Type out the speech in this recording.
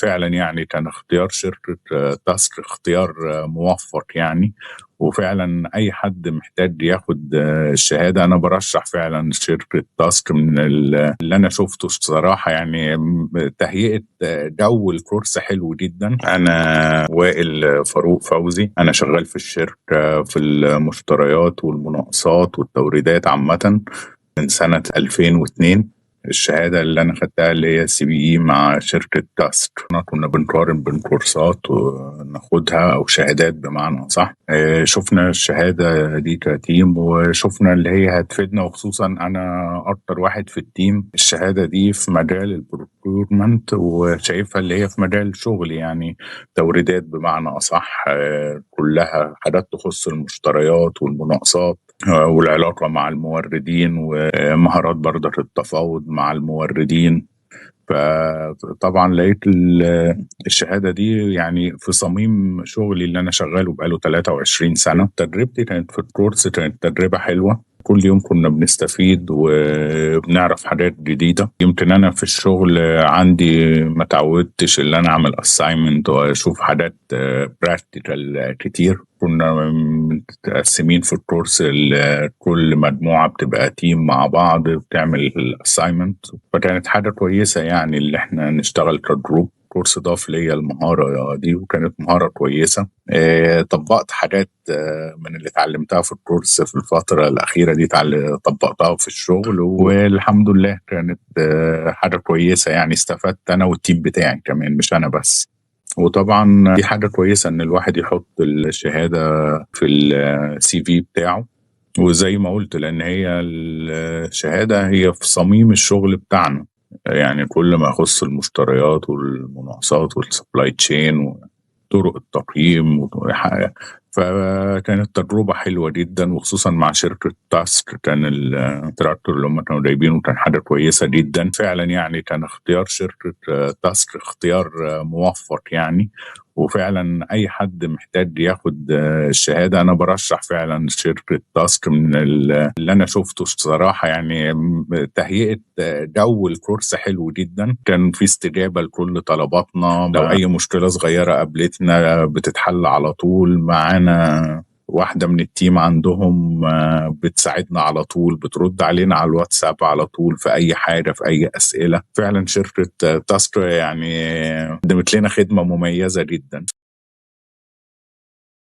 فعلا يعني كان اختيار شركة تاسك اختيار موفق يعني. وفعلا اي حد محتاج ياخد الشهادة انا برشح فعلا شركة تاسك. من اللي انا شفته الصراحة يعني تهيئة جو الكورس حلو جدا. انا وائل فاروق فوزي، انا شغال في الشركة في المشتريات والمناقصات والتوريدات عامة من سنة 2002. الشهادة اللي أنا خدتها اللي هي CPE مع شركة تاسك. كنا بنقارن بين كورسات وناخدها أو شهادات بمعنى صح. شفنا الشهادة دي ك team وشفنا اللي هي هتفيدنا، وخصوصا أنا أكتر واحد في ال team الشهادة دي في مجال ال procurement، وشايفها اللي هي في مجال شغلي يعني توريدات بمعنى أصح، كلها حاجات تخص المشتريات والمناقصات والعلاقة مع الموردين ومهارات برضك التفاوض مع الموردين. فطبعا لقيت الشهادة دي يعني في صميم شغلي اللي أنا شغاله بقاله 23 سنة. تجربتي كانت في الكورس كانت تجربة حلوة، كل يوم كنا بنستفيد وبنعرف حاجات جديدة. يمكن أنا في الشغل عندي ما تعودتش اللي أنا أعمل assignment وأشوف حاجات practical كتير. كنا متقسمين في الكورس، كل مجموعة بتبقى team مع بعض بتعمل ال assignment، فكانت حاجة كويسة يعني اللي احنا نشتغل ك group. كورس ضاف ليا المهارة دي وكانت مهارة كويسة. طبقت حاجات من اللي اتعلمتها في الكورس في الفترة الأخيرة دي، طبقتها في الشغل والحمد لله كانت حاجة كويسة يعني. استفدت أنا وال team بتاعي كمان مش أنا بس. وطبعا دي حاجة كويسة إن الواحد يحط الشهادة في ال CV بتاعه، وزي ما قلت لأن هي الشهادة هي في صميم الشغل بتاعنا، يعني كل ما يخص المشتريات والمناقصات وال supply chain وطرق التقييم. فكانت تجربة حلوة جدا، وخصوصا مع شركة تاسك. كان ال instructor اللي هم كانوا جايبينه كان حاجة كويسة جدا. فعلا يعني كان اختيار شركة تاسك اختيار موفق يعني. وفعلا اي حد محتاج ياخد الشهادة انا برشح فعلا شركة تاسك. من اللي انا شفته الصراحة يعني تهيئة جو الكورس حلو جدا، كان في استجابة لكل طلباتنا، لو اي مشكلة صغيرة قابلتنا بتتحل على طول. معانا واحدة من ال team عندهم بتساعدنا على طول، بترد علينا على الواتساب على طول في أي حاجة في أي أسئلة. فعلا شركة تاسك يعني قدمت لنا خدمة مميزة جدا.